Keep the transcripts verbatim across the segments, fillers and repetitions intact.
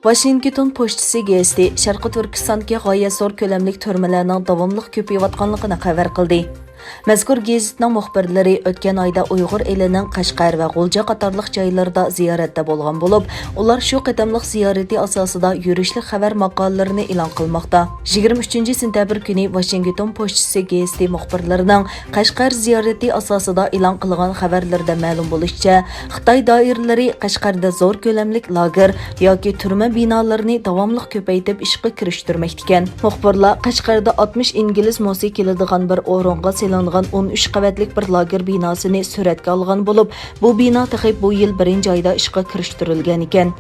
ۋاشىنگتون پوچتىسى گېزىتى شەرقىي تۈركىستاندىكى غايەت زور كۆلەملىك تۈرمىلەرنىڭ داۋاملىق كۆپىيىۋاتقانلىقىنى خەۋەر قىلدى. مەزكۇر گېزىتنىڭ مۇخبىرلىرى ئۆتكەن ئايدا ئۇيغۇر ئېلىنىڭ قەشقەر ۋە غۇلجا قاتارلىق جايلىرىدا زىيارەتتە بولغان بولۇپ، ئۇلار شۇ قېتىملىق زىيارىتى ئاساسىدا يۈرۈشلۈك خەۋەر ماقالىلىرىنى ئېلان قىلماقتا. يىگىرمە ئۈچىنچى سېنتەبىر كۈنى ۋاشىنگتون پوچتىسى گېزىتى مۇخبىرلىرىنىڭ قەشقەر زىيارىتى ئاساسىدا ئېلان قىلغان خەۋەرلىرىدە مەلۇم بولۇشىچە، خىتاي دائىرىلىرى قەشقەردە زور كۆلەملىك لاگېر ياكى تۈرمە بىنالىرىنى داۋاملىق كۆپەيتىپ ئىشقا كىرىشتۈرمەكتىكەن. مۇخبىرلار قەشقەردە ئاتمىش ئىنگلىز مۇسى كېلىدىغان بىر ئورۇنغا سېلىنغان ئون ئۈچ قەۋەتلىك بىر لاگېر بىناسىنى سۈرەتكە ئالغان بولۇپ، بۇ بىنا تېخى بۇ يىل بىرىنچى ئايدا ئىشقا كىرىشتۈرۈلگەن ئىكەن.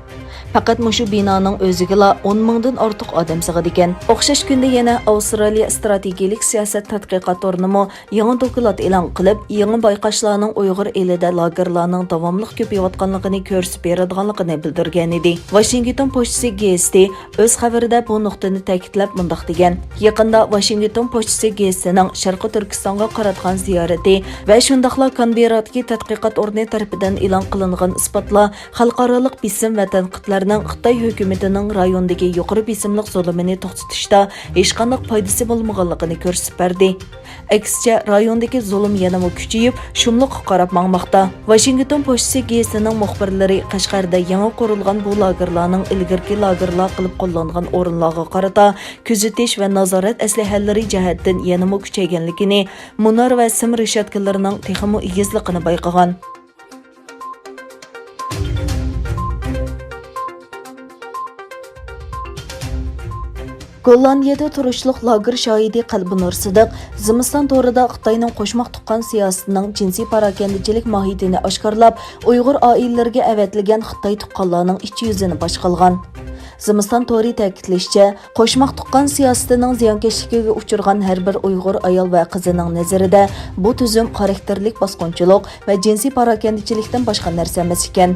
پەقەت مۇشۇ بىنانىڭ ئۆزىگىلا ئون مىڭدىن ئارتۇق ئادەم سىغىدىكەن. ئوخشاش كۈندە يەنە ئاۋسترالىيە ئىستراتېگىيەلىك سىياسەت تەتقىقات ئورنىمۇ يېڭى دوكلات ئېلان قىلىپ، يېڭى بايقاشلارنىڭ ئۇيغۇر ئېلىدە لاگېرلارنىڭ داۋاملىق كۆپىيىۋاتقانلىقىنى كۆرسىتىپ بېرىدىغانلىقىنى بىلدۈرگەنىدى. ۋاشىنگتون پوچتىسى گېزىتى ئۆز خەۋىرىدە بۇ نۇقتىنى تەكىتلەپ مۇنداق دېگەن: يېقىندا ۋاشىنگتون پوچتىسى گېزىتىنىڭ شەرقىي تۈركىستانغا قاراتقان زىيارىتى ۋە شۇنداقلا كانبېررادىكى تەتقىقات ئورنى تەرىپىدىن ئېلان قىلىنغان ئىسپاتلار خەلقئارالىق بېسىم ۋە تەنقىدلەرنىڭ خىتاي ھۆكۈمىتىنىڭ رايوندىكى يۇقىرى بېسىملىق زۇلۇمىنى توختىتىشتا ھېچقانداق پايدىسى بولمىغانلىقىنى كۆرسىتىپ بەردى. ئەكسىچە، رايوندىكى زۇلۇم يەنىمۇ كۈچىيىپ، شۇملۇققا قاراپ ماڭماقتا. ۋاشىنگتون پوچتىسى گېزىتىنىڭ مۇخبىرلىرى قەشقەردە يېڭى قۇرۇلغان بۇ لاگېرلارنىڭ ئىلگىرىكى لاگېرلار قىلىپ قوللانغان ئورۇنلارغا قارىتا كۆزىتىش ۋە نازارەت ئەسلىھەلىرى جەھەتتىن يەنىمۇ كۈچەيگەنلىكىنى، مۇنار ۋە سىم رېشاتكىلىرىنىڭ تېخىمۇ ئېگىزلىقىنى بايقىغان. گوللاندىيەدە تۇرۇشلۇق لاگېر شاھىتى قەلبىنۇر سىدىق زىمىستان تورىدا خىتاينىڭ قوشماق تۇغقان سىياسىتىنىڭ جىنسىي پاراكەندىچىلىك ماھىيىتىنى ئاشكارىلاپ، ئۇيغۇر ئائىلىلىرىگە ئەۋەتىلگەن خىتاي تۇغقانلارنىڭ ئىچ يۈزىنى پاش قىلغان. زىمىستان تورى تەكىتلىشىچە، قوشماق تۇغقان سىياسىتىنىڭ زىيانكەشلىكىگە ئۇچرىغان ھەر بىر ئۇيغۇر ئايال ۋە قىزىنىڭ نەزىرىدە، بۇ تۈزۈم خاراكتېرلىك باسقۇنچىلىق ۋە جىنسىي پاراكەندىچىلىكتىن باشقا نەرسە ئەمەس ئىكەن.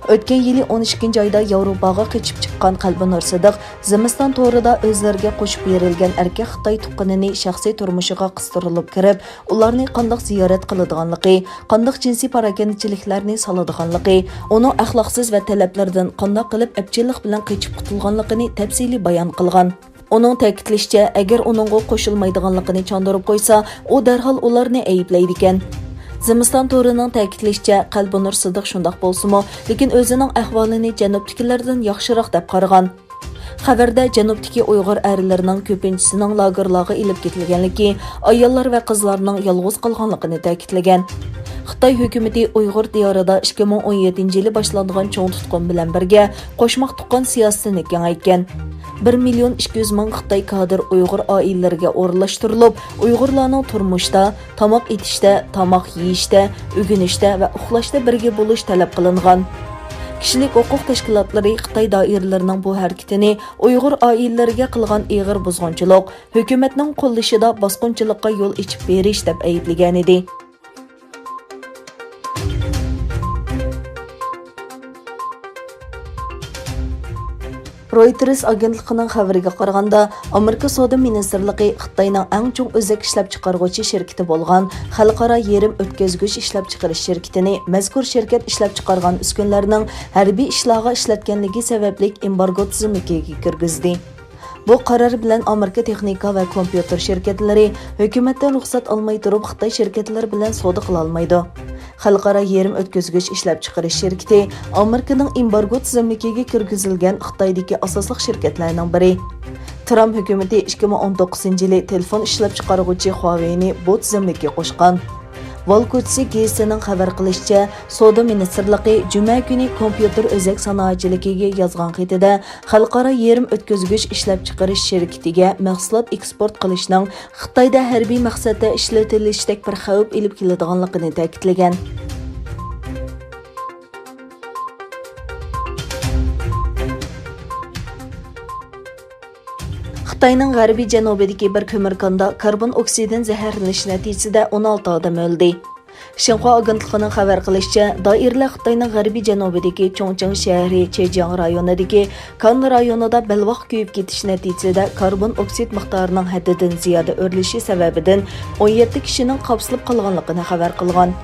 ئۆتكەن يىلى ئون ئىككىنچى ئايدا ياۋروپاغا قېچىپ چىققان قەلبىنۇر سىدىق زىمىستان تورىدا ئۆزلىرىگە قوشۇپ بېرىلگەن ئەركەك خىتاي تۇغقىنىنى شەخسىي تۇرمۇشىغا قىستۇرۇلۇپ كىرىپ، ئۇلارنى قانداق زىيارەت قىلىدىغانلىقى، قانداق جىنسىي پاراكەندىچىلىكلەرنى سالىدىغانلىقى، ئۇنىڭ ئەخلاقسىز ۋە تەلەپلىرىدىن قانداق قىلىپ ئەپچىللىق بىلەن قېچىپ قۇتۇلغانلىقىنى تەپسىلىي بايان قىلغان. ئۇنىڭ تەكىتلىشىچە، ئەگەر ئۇنىڭغا قوشۇلمايدىغانلىقىنى چاندۇرۇپ قويسا، ئۇ دەرھال ئۇلارنى ئەيىبلەيدىكەن. زىمىستان تورىنىڭ تەكىتلىشىچە، قەلبىنۇر سىدىق شۇنداق بولسىمۇ، لېكىن ئۆزىنىڭ ئەھۋالىنى جەنۇبتىكىلەردىن ياخشىراق دەپ قارىغان. خەۋەردە جەنۇبتىكى ئۇيغۇر ئەرلىرىنىڭ كۆپىنچىسىنىڭ لاگېرلارغا ئېلىپ كېتىلگەنلىكى، ئاياللار ۋە قىزلارنىڭ يالغۇز قالغانلىقىنى تەكىتلىگەن. خىتاي ھۆكۈمىتى ئۇيغۇر دىيارىدا ئىككى مىڭ ئون يەتتىنچى يىلى باشلانغان چوڭ تۇتقۇن بىلەن بىرگە قوشماق تۇغقان سىياسىتىنى كېڭەيتكەن. بىر مىليون ئىككى يۈز مىڭ خىتاي كادىر ئۇيغۇر ئائىلىلىرىگە ئورۇنلاشتۇرۇلۇپ، ئۇيغۇرلارنىڭ تۇرمۇشتا، تاماق ئېتىشتە، تاماق يېيىشتە، ئۆگىنىشتە ۋە ئۇخلاشتا بىرگە بولۇش تەلەپ قىلىنغان. كىشىلىك ھوقۇق تەشكىلاتلىرى خىتاي دائىرىلىرىنىڭ بۇ ھەرىكىتىنى ئۇيغۇر ئائىلىلىرىگە قىلغان ئېغىر بۇزغۇنچىلىق، ھۆكۈمەتنىڭ قوللىشىدا باسقۇنچىلىققا يول ئېچىپ بېرىش دەپ ئەيىبلىگەنىدى. رويتېرس ئاگېنتلىقىنىڭ خەۋىرىگە قارىغاندا، ئامېرىكا سودا مىنىستىرلىقى خىتاينىڭ ئەڭ چوڭ ئۆزەك ئىشلەپچىقارغۇچى شىركىتى بولغان خەلقئارا يېرىم ئۆتكۈزگۈچ ئىشلەپچىقىرىش شىركىتىنى مەزكۇر شىركەت ئىشلەپچىقارغان ئۈسكۈنىلەرنىڭ ھەربىي ئىشلارغا ئىشلەتكەنلىكى سەۋەبلىك ئېمبارگو تىزىملىكىگە كىرگۈزدى. بۇ قارار بىلەن ئامېرىكا تېخنىكا ۋە كومپيۇتېر شىركەتلىرى ھۆكۈمەتتىن رۇخسەت ئالماي تۇرۇپ خىتاي شىركەتلىرى بىلەن سودا قىلالمايدۇ. خەلقئارا يېرىم ئۆتكۈزگۈچ ئىشلەپچىقىرىش شىركىتى ئامېرىكىنىڭ ئېمبارگو تىزىملىكىگە كىرگۈزۈلگەن خىتايدىكى ئاساسلىق شىركەتلەرنىڭ بىرى. ترامپ ھۆكۈمىتى ئىككى مىڭ ئون توققۇزىنچى يىلى تېلېفون ئىشلەپچىقارغۇچى خۇاۋېينى بۇ تىزىملىككە قوشقان. ۋال كوچىسى گېزىتىنىڭ خەۋەر قىلىشىچە، سودا مىنىستىرلىقى جۈمە كۈنى كومپيۇتېر ئۆزەك سانائەتچىلىكىگە يازغان خېتىدە، خەلقئارا يېرىم ئۆتكۈزگۈچ ئىشلەپچىقىرىش شىركىتىگە مەھسۇلات ئېكسپورت قىلىشنىڭ خىتايدا ھەربىي مەقسەتتە ئىشلىتىلىشتەك بىر خەۋپ ئېلىپ كېلىدىغانلىقىنى تەكىتلىگەن. خىتاينىڭ غەربىي جەنۇبىدىكى بىر كۆمۈر كاندا كاربون ئوكسىدىدىن زەھەرلىنىش نەتىجىسىدە ئون ئالتە ئادەم ئۆلدى. شىنخۇا ئاگېنتلىقىنىڭ خەۋەر قىلىشىچە، دائىرىلەر خىتاينىڭ غەربىي جەنۇبىدىكى چۇڭچىڭ شەھىرى چېجياڭ رايونىدىكى كان رايونىدا بەلباغ كۆيۈپ كېتىش نەتىجىسىدە كاربون ئوكسىد مىقدارىنىڭ ھەددىدىن زىيادە ئۆرلىشى سەۋەبىدىن ئون يەتتە كىشىنىڭ قاپسىلىپ قالغانلىقىنى خەۋەر قىلغان.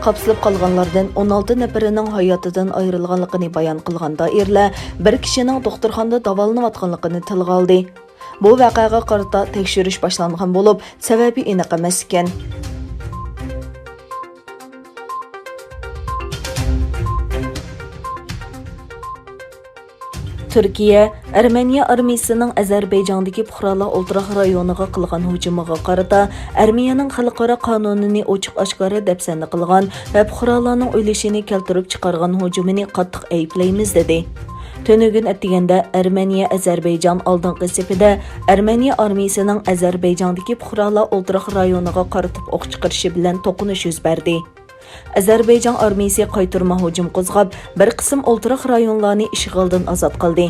قاپسىلىپ قالغانلاردىن ئون ئالتە نەپىرىنىڭ ھاياتىدىن ئايرىلغانلىقىنى بايان قىلغان دائىرىلەر بىر كىشىنىڭ دوختۇرخانىدا داۋالىنىۋاتقانلىقىنى تىلغا ئالدى. بۇ ۋەقەگە قارىتا تەكشۈرۈش باشلانغان بولۇپ، سەۋەبى ئېنىق ئەمەس ئىكەن. تۈركىيە، ئەرمېنىيە ئارمىيىسىنىڭ ئەزەربەيجاندىكى پۇقرالار ئولتۇراق رايونىغا قىلغان ھۇجۇمىغا قارىتا، ئەرمېنىيەنىڭ خەلقئارا قانۇنىنى ئوچۇق-ئاشكارا دەپسەندە قىلغان ۋە پۇقرالارنىڭ ئۆلۈشىنى كەلتۈرۈپ چىقارغان ھۇجۇمىنى قاتتىق ئەيىبلەيمىز، دېدى. تۈنۈگۈن ئەتىگەندە ئەرمېنىيە ئەزەربەيجان ئالدىنقى سېپىدە ئەرمېنىيە ئارمىيىسىنىڭ ئەزەربەيجاندىكى پۇقرالار ئولتۇراق رايونىغا قارىتىپ ئوق چىقىرىشى بىلەن توقۇنۇش يۈز بەردى. ئەزەربەيجان ئارمىيىسى قايتۇرما ھۇجۇم قوزغاپ، بىر قىسىم ئولتۇراق رايونلارنى ئىشغالدىن ئازاد قىلدى.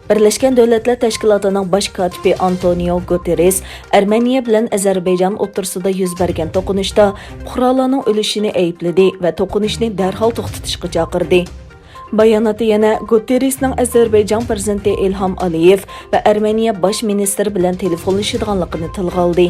بىرلەشكەن دۆلەتلەر تەشكىلاتىنىڭ باش كاتىپى ئانتونىئو گۇتېررېس ئەرمېنىيە بىلەن ئەزەربەيجان ئوتتۇرىسىدا يۈز بەرگەن توقۇنۇشتا پۇقرالارنىڭ ئۆلۈشىنى ئەيىبلىدى ۋە توقۇنۇشنى دەرھال توختىتىشقا چاقىردى. باياناتتا يەنە گۇتېررېسنىڭ ئەزەربەيجان پىرېزىدېنتى ئىلھام ئالىيېف ۋە ئەرمېنىيە باش مىنىستىرى بىلەن تېلېفونلىشىدىغانلىقىنى تىلغا ئالدى.